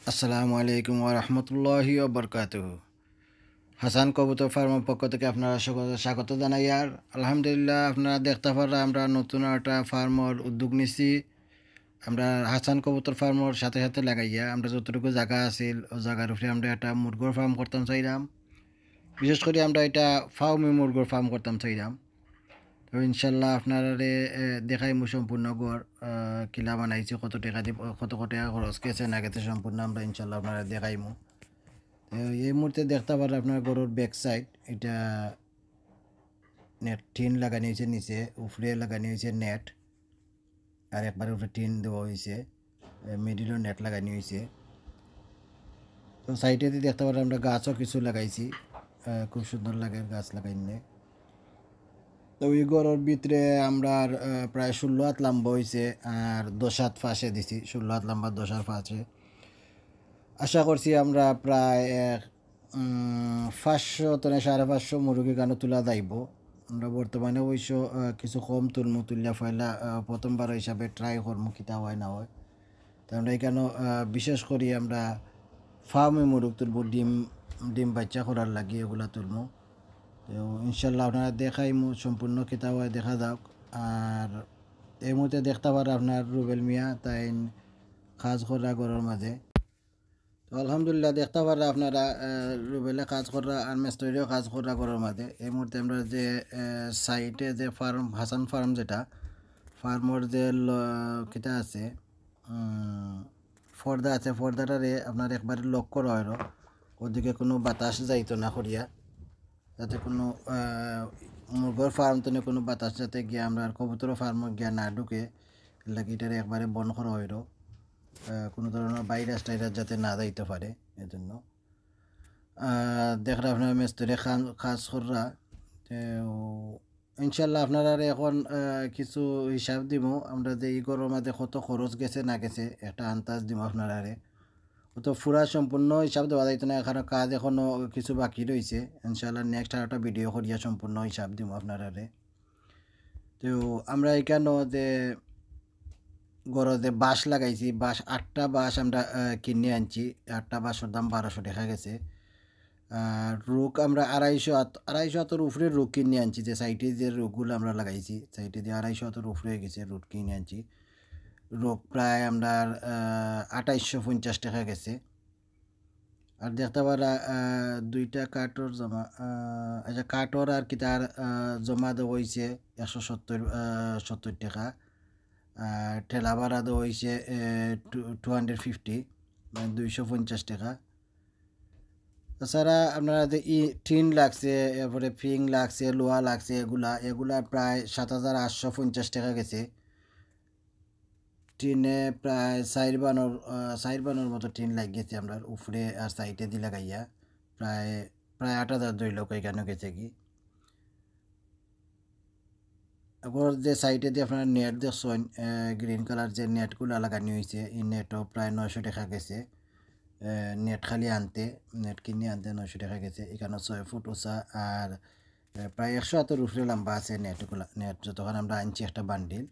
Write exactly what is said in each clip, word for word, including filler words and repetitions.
আসসালামু আলাইকুম ওয়া রাহমাতুল্লাহি ওয়া বারাকাতুহু। হাসান কবুতর ফার্মের পক্ষ থেকে আপনারা সকলকে স্বাগত জানাই। আর আলহামদুলিল্লাহ, আপনারা দেখতা পাররা আমরা নতুন একটা ফার্মের উদ্যোগ নিছি। আমরা হাসান কবুতর ফার্মের সাথে সাথে লাগাইয়া আমরা যতটুকু জাগা আছিল, ও জাগার উপরে আমরা একটা মুরগর ফার্ম করতাম চাইলাম। বিশেষ করি আমরা এটা ফার্মি মুরগর ফার্ম করতাম চাইলাম। তো ইনশাল্লাহ আপনারারে, এ, দেখাইমু সম্পূর্ণ ঘর, আহ, কিলা বানাইছি, কত টাকা দি, কত, কত টাকা খরচ গেছে না গেছে, সম্পূর্ণ আমরা ইনশাল্লাহ আপনারারে দেখাইমু। তো এই মুহূর্তে দেখতা পাররা আপনারা ঘরর ব্যাক সাইড, এটা নেট টিন লাগানি হইছে নিচে, উপরে লাগানি হইছে নেট, আর একবারে উপরে টিন দেওয়া হইছে, এ, মিডিলও নেট লাগানি হইছে। তো সাইডেদি দেখতা পাররা আমরা গাছও কিছু লাগাইছি, আহ, খুব সুন্দর লাগে গাছ লাগাইলে। তো এই ঘরর ভিতরে আমরার, আহ, প্রায় ষোলো হাত লম্বা হইছে আর দশ হাত ফাঁসে দিছি, ষোলো হাত লম্বা, দশ হাত ফাঁসে। আশা করছি আমরা প্রায় এক, উম, পাঁচশো তনে সাড়ে পাঁচশো মুরগি গানো তুলা যাইবো। আমরা বর্তমানে অবশ্য, আহ, কিছু কম তুলমু, তুলিয়া পয়লা, আহ, প্রথমবার হিসাবে ট্রাই করমু, কিতা হয় না হয়। তো আমরা এখানো, আহ, বিশেষ করি আমরা ফার্মি মুরগ তুলমু, ডিম, ডিম বাচ্চা করার লাগি এগুলা তুলমু। তো ইনশাল্লাহ আপনারা দেখাইমু, সম্পূর্ণ কিতা হয় দেখা যাক। আর এই মুহূর্তে দেখতা পাররা আপনার রুবেল মিয়া, তাইন কাজ কররা ঘরর মাঝে। তো আলহামদুলিল্লাহ, দেখতা পাররা আপনারা, আহ, রুবেলে কাজ কররা আর মেস্তরিও কাজ কররা ঘরর মাঝে। এই মুহূর্তে আমরা যে, আহ, সাইডে যে ফার্ম, হাসান ফার্ম যেটা, ফার্মর যে ল-, কিতা আছে, উম, পর্দা আছে, পর্দাটারে আপনার একবারে লক করা হইলো, ওদিকে কোনো বাতাস যাইতো না করিয়া, যাতে কোনো, আহ, মুরগর ফার্ম তনে কোনো বাতাস যাতে গিয়া আমরার কবুতর ফার্মো গিয়া না ঢুকে, এর লাগি এটারে একবারে বন্ধ করা হইলো। আহ, কোনো ধরনের ভাইরাস টাইরাস যাতে না যাইতে পারে, এর জন্য। আহ, দেখরা আপনার মেস্তরি খান কাজ কররা। তো ইনশাল্লাহ আপনারারে এখন, আহ, কিছু হিসাব দিমু, আমরা যে এই ঘরর মাঝে কত খরচ গেছে না গেছে একটা আন্দাজ দিমু আপনারারে। তো পুরা সম্পূর্ণ হিসাব দেওয়া যাইতো না, কারণ কাজ এখনো কিছু বাকি রইছে। ইনশাল্লাহ নেক্সট আর একটা ভিডিও করিয়া সম্পূর্ণ হিসাব দিমু আপনারারে। তো আমরা এখানো যে ঘরো যে বাঁশ লাগাইছি, বাঁশ, আটটা বাঁশ আমরা, আহ, কিনে আনছি। আটটা বাঁশর দাম বারোশো টাকা গেছে। আর রুক আমরা আড়াইশো আত-, আড়াইশো আতর উপরে রুক কিনে আনছি, যে সাইডে যে রুকগুলো আমরা লাগাইছি, সাইডে দিয়ে আড়াইশো আতর উপরে হয়ে গেছে, রুক কিনে আনছি। রুক প্রায় আমরা, আহ, আঠাইশশো পঞ্চাশ টাকা গেছে। আর দেখতা পাররা, আহ, দুইটা কাঠর জমা, আহ, আচ্ছা, কাঠর আর কিতার, আহ, জমা দেওয়া হইছে একশো সত্তর, আহ, সত্তর টাকা। আর ঠেলা ভাড়া দেওয়া হইছে, আহ, টু, টু হান্ড্রেড ফিফটি, মানে দুইশো পঞ্চাশ টাকা। তাছাড়া আপনারা যে ই-, টিন লাগছে, এরপরে ফিং লাগছে, লোহা লাগছে, এগুলা, এগুলা প্রায় সাত হাজার আটশো পঞ্চাশ টাকা গেছে। টিনে প্রায় চাইর বানোর, আহ, চাইর বানোর মতো টিন লাগিয়েছে আমরা উপরে আর সাইডে দি লাগাইয়া। প্রায়, প্রায় আট হাজার ধরি লোক এখানে গেছে কি। এবার যে সাইডে দি আপনারা নেট দেখছেন, আহ, গ্রিন কালার যে নেটগুলা লাগানি হইছে, এই নেটও প্রায় নয়শো টাকা গেছে। আহ, নেট খালি আনতে, নেট কিনে আনতে নয়শো টাকা গেছে। এখানে ছয় ফুট উঁচা আর, আহ, প্রায় একশো আতর উপরে লম্বা আছে নেটগুলা। নেট যতক্ষণ আমরা আনছি একটা বান্ডিল।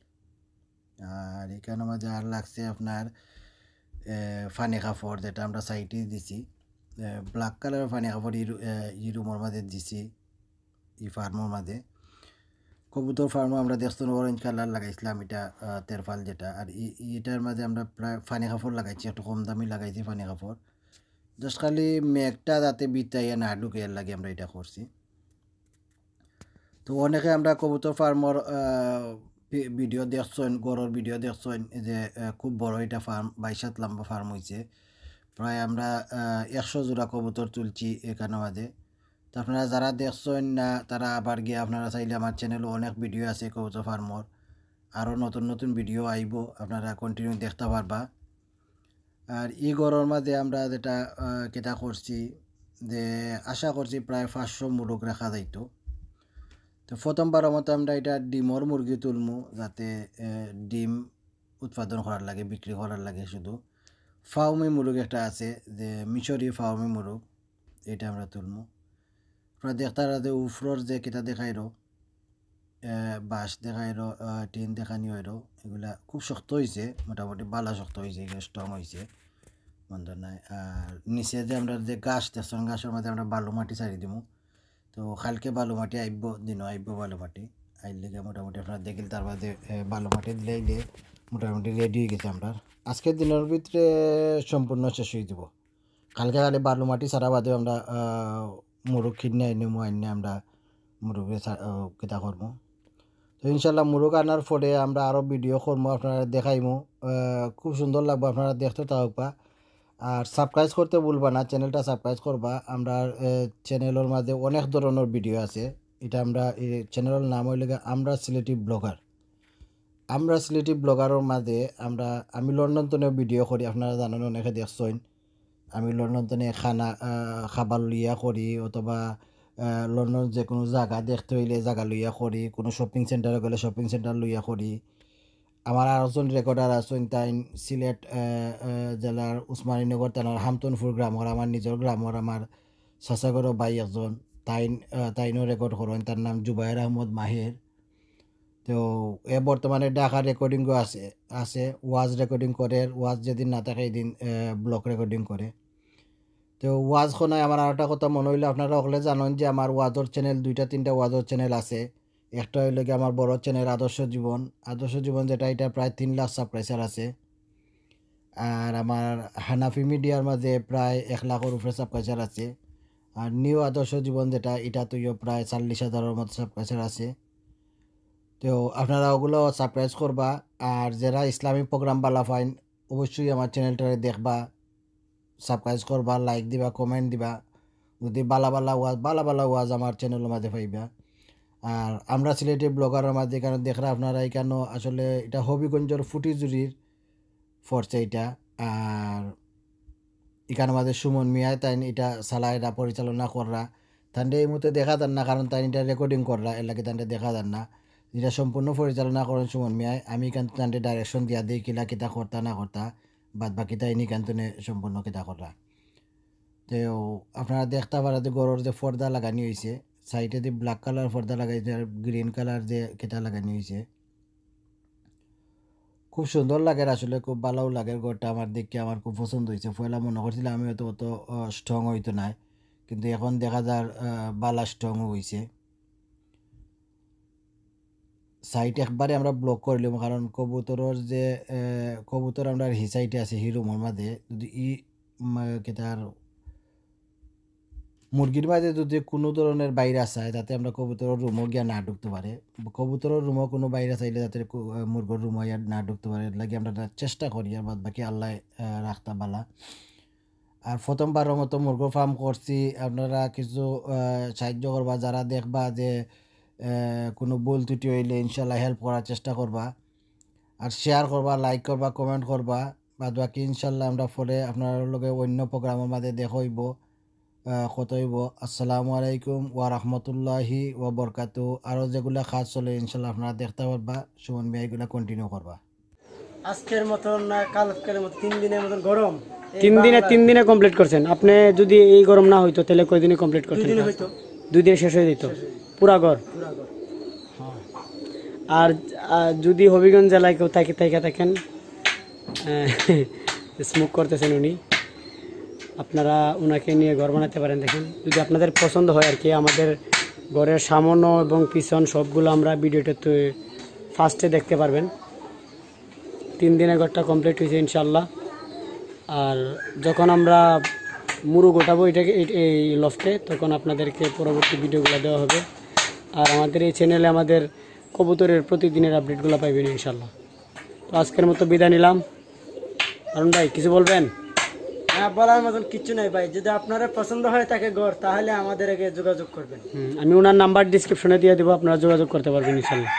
আর এখানে মাঝে আর লাগছে আপনার, এ, ফানি কাপড়, যেটা আমরা সাইডে দিছি। এ, ব্ল্যাক কালারের ফানি কাপড় ই রু-, এ, ই রুমর মাঝে দিছি, ই ফার্মর মাঝে। কবুতর ফার্মও আমরা দেখছেন অরেঞ্জ কালার লাগাইছিলাম, এটা, আহ, তেরপাল যেটা। আর ই-, ইটার মাঝে আমরা প্রায় ফানি কাপড় লাগাইছি, একটু কম দামি লাগাইছি ফানি কাপড়। Just খালি মেঘটা যাতে ভিতরে না ঢুকে, এর লাগি আমরা এটা করছি। তো অনেকে আমরা কবুতর ফার্মর, আহ, ভি-, ভিডিও দেখছেন, ঘরর ভিডিও দেখছেন, এই যে, আহ, খুব বড় এটা ফার্ম, বাইশ হাত লম্বা ফার্ম হইছে। প্রায় আমরা, আহ, একশো জোড়া কবুতর তুলছি এখানে মাঝে। তো আপনারা যারা দেখছেন না, তারা আবার গিয়া আপনারা চাইলে আমার চ্যানেলও অনেক ভিডিও আছে কবুতর ফার্মর, আরও নতুন নতুন ভিডিও আইবো, আপনারা continue দেখতা পারবা। আর ই ঘরর মাঝে আমরা যেটা, আহ, কিতা করছি, যে আশা করছি প্রায় পাঁচশো মুরগ রাখা যাইতো। তো প্রথমবারর মতো আমরা এটা ডিমর মুরগি তুলমু, যাতে, আহ, ডিম উৎপাদন করার লাগে, বিক্রি করার লাগে শুধু। ফাউমি মুরগ একটা আছে, যে মিশরি ফাউমি মুরগ, এটা আমরা তুলমু। আপনারা দেখতারা যে উপরর যে কিতা দেখাইরো, আহ, বাঁশ দেখাইরো, আহ, টিন দেখানি হইরো, এগুলা খুব শক্ত হইছে, মোটামুটি ভালা শক্ত হইছে, এগুলা strong হইছে। বন্ধ নাই। আর নিচে যে আমরা যে ঘাস দেখছইন, ঘাসর মাঝে আমরা বালু মাটি ছাড়ি দিমু। তো কালকে বালু মাটি আইব, দিনও আইব বালু মাটি। আইলে গিয়া মোটামুটি আপনারা দেখিল, তার বাদে, এ, বালু মাটি দিলে আইলে মোটামুটি রেডি হয়ে গেছে আমরা। আজকের দিনের ভিতরে সম্পূর্ণ শেষ হয়ে দিব। কালকে খালি বালু মাটি ছাড়া বাদে আমরা, আহ, মুরগ কিনে আনিমু, আনিয়া আমরা মুরগরে ছা-, আহ, কিতা করমু। তো ইনশাল্লাহ মুরগ আনার পরে আমরা আরও ভিডিও করমু, আপনারা দেখাইমু। আহ, খুব সুন্দর লাগবো, আপনারা দেখতে থাকবা। আর সাবস্ক্রাইব করতে ভুলবা না, চ্যানেলটা সাবস্ক্রাইব করবা। আমরা, আহ, চ্যানেলর মাঝে অনেক ধরনের ভিডিও আছে। এটা আমরা, এই চ্যানেলর নাম হইল গিয়া আমরা সিলেটি ব্লগার। আমরা সিলেটি ব্লগারর মাঝে আমরা, আমি লন্ডন তনে ভিডিও করি, আপনারা জানেন, অনেকে দেখছইন। আমি লন্ডন তনে খানা, আহ, খাবার লইয়া করি, অথবা, আহ, লন্ডন যে কোনো জায়গা দেখতে হইলে জায়গা লইয়া করি, কোনো শপিং সেন্টারে গেলে শপিং সেন্টার লইয়া করি। আমার আরেকজন রেকর্ডার আছইন, তাইন সিলেট, আহ, আহ, জেলার উসমানীনগর থানার হামতনপুর গ্রামর, আমার নিজর গ্রামর, আমার চাচাগরর ভাই একজন, তাইন, আহ, তাইনও রেকর্ড করইন, তার নাম জুবায়ের আহমদ মাহের। তো এ বর্তমানে ঢাকা রেকর্ডিংও আছে, আছে, ওয়াজ রেকর্ডিং করে, ওয়াজ যেদিন না থাকে, এই দিন, আহ, ব্লগ রেকর্ডিং করে। তো ওয়াজ খনায় আমার আরেকটা কথা মনে হইলো, আপনারা সকলে জানেন যে আমার ওয়াজর চ্যানেল, দুইটা তিনটা ওয়াজর চ্যানেল আছে। একটা হইলো কি আমার বড় চ্যানেল আদর্শ জীবন, আদর্শ জীবন যেটা, এটা প্রায় তিন লাখ সাবস্ক্রাইবার আছে। আর আমার হানাফি মিডিয়ার মাঝে প্রায় এক লাখর উপরে সাবস্ক্রাইবার আছে। আর নিউ আদর্শ জীবন যেটা, এটা তইও প্রায় চল্লিশ হাজারর মতো সাবস্ক্রাইবার আছে। তো আপনারা ওগুলো সাবস্ক্রাইব করবা। আর যারা ইসলামিক প্রোগ্রাম বালা পাইন, অবশ্যই আমার চ্যানেলটারে দেখবা, সাবস্ক্রাইব করবা, লাইক দিবা, কমেন্ট দিবা। যদি বালা বালা ওয়াজ, বালা বালা ওয়াজ আমার চ্যানেলর মাঝে পাইবা। আর আমরা সিলেটি ব্লগারর মাঝে এখানো দেখরা আপনারা, এখানো আসলে এটা হবিগঞ্জর ফুটিজুরির পড়ছে এটা। আর এখানর মাঝে সুমন মিয়ায় তাইন এটা চালাইরা, পরিচালনা কররা। তানরে এই মুহূর্তে দেখা যার না, কারণ তাইন এটা রেকর্ডিং কররা, এর লাগি তানরে দেখা যার না। এটা সম্পূর্ণ পরিচালনা করেন সুমন মিয়ায়। আমি এখান তানরে ডাইরেকশন দিয়া দেই কিলা কিতা করতা না করতা, বাদ বাকি তাইন এখান তনে সম্পূর্ণ কিতা কররা। তো আপনারা দেখতা পারা যে ঘরর যে পর্দা লাগানি হইছে, সাইডে যে ব্ল্যাক কালার পর্দা লাগাইছে আর গ্রিন কালার যে কিতা লাগানি হইছে, খুব সুন্দর লাগের আসলে, খুব ভালাও লাগের ঘরটা। আমার দেখি আমার খুব পছন্দ হইছে। পয়লা মনে করছিলাম আমি হয়তো অত, আহ, স্ট্রং হইতো নায়, কিন্তু এখন দেখা যার, আহ, ভালা স্ট্রং হইছে। সাইড একবারে আমরা ব্লক করিলাম, কারণ কবুতরর যে, আহ, কবুতর আমরার হি সাইডে আছে, হি রুমর মাঝে যদি ই, উম, কিতার মুরগির মাঝে যদি কোনো ধরনের ভাইরাস আয়, যাতে আমরা কবুতরর রুমও গিয়া না ঢুকতে পারে, কবুতরর রুমও কোনো ভাইরাস আইলে যাতে কু-, আহ, মুরগর রুমও ইয়া না ঢুকতে পারে, এর লাগি আমরা চেষ্টা করি। আর বাদ বাকি আল্লাহ, আহ, রাখতা বালা। আর প্রথমবারর মতো মুরগর ফার্ম করছি, আপনারা কিছু, আহ, সাহায্য করবা, যারা দেখবা যে, আহ, কোনো ভুল ত্রুটি হইলে ইনশাল্লাহ হেল্প করার চেষ্টা করবা। আর শেয়ার করবা, লাইক করবা, কমেন্ট করবা। বাদ বাকি ইনশাল্লাহ আমরা পরে আপনার লগে অন্য প্রোগ্রামর মাঝে দেখা হইব, আহ, কথা হইব। আসসালামু আলাইকুম ওয়া রাহমাতুল্লাহি ওয়া বারাকাতুহু। আরও যেগুলা কাজ চলে ইনশাল্লাহ আপনারা দেখতা পারবা, সুমন মিয়া এগুলা কন্টিনিউ করবা। আজকের মতন না, কালকের মতো, তিন দিনের মতন গরম। এই তিন দিনে, বাংলার তিন দিনে কমপ্লিট করছেন। আপনি যদি এই গরম না হইতো, তাহলে কয়দিনে কমপ্লিট করতেন? দুই দিনে হইতো। দুই দিনে শেষ হয়ে যেত? শেষ হয়ে যেত। পুরা ঘর? পুরা ঘর। হ্যাঁ। আর, আর যদি হবিগঞ্জ জেলায় কেউ থাকে, থেকে থাকেন, আহ, স্মোক করতেছেন উনি, আপনারা ওনাকে নিয়ে ঘর বানাতে পারেন। দেখেন, যদি আপনাদের পছন্দ হয় আর কি, আমাদের ঘরের সামনে এবং পিছন সবগুলো আমরা ভিডিওটাতে ফার্স্টে দেখতে পারবেন। তিন দিনে ঘরটা কমপ্লিট হয়েছে ইনশাল্লাহ। আর যখন আমরা মুরগ উঠাবো এটাকে, এই, এই লফটে, তখন আপনাদেরকে পরবর্তী ভিডিওগুলো দেওয়া হবে। আর আমাদের এই চ্যানেলে আমাদের কবুতরের প্রতিদিনের আপডেটগুলো পাইবেন ইনশাল্লাহ। তো আজকের মতো বিদায় নিলাম। হারুন ভাই, কিছু বলবেন? না, বলার মতন কিচ্ছু নাই ভাই। যদি আপনারা পছন্দ হয় থাকে ঘর, তাহলে আমাদের আগে যোগাযোগ করবেন। হুম, আমি ওনার নাম্বার ডিসক্রিপশনে দিয়ে দেবো, আপনারা যোগাযোগ করতে পারবেন ইনশাল্লাহ।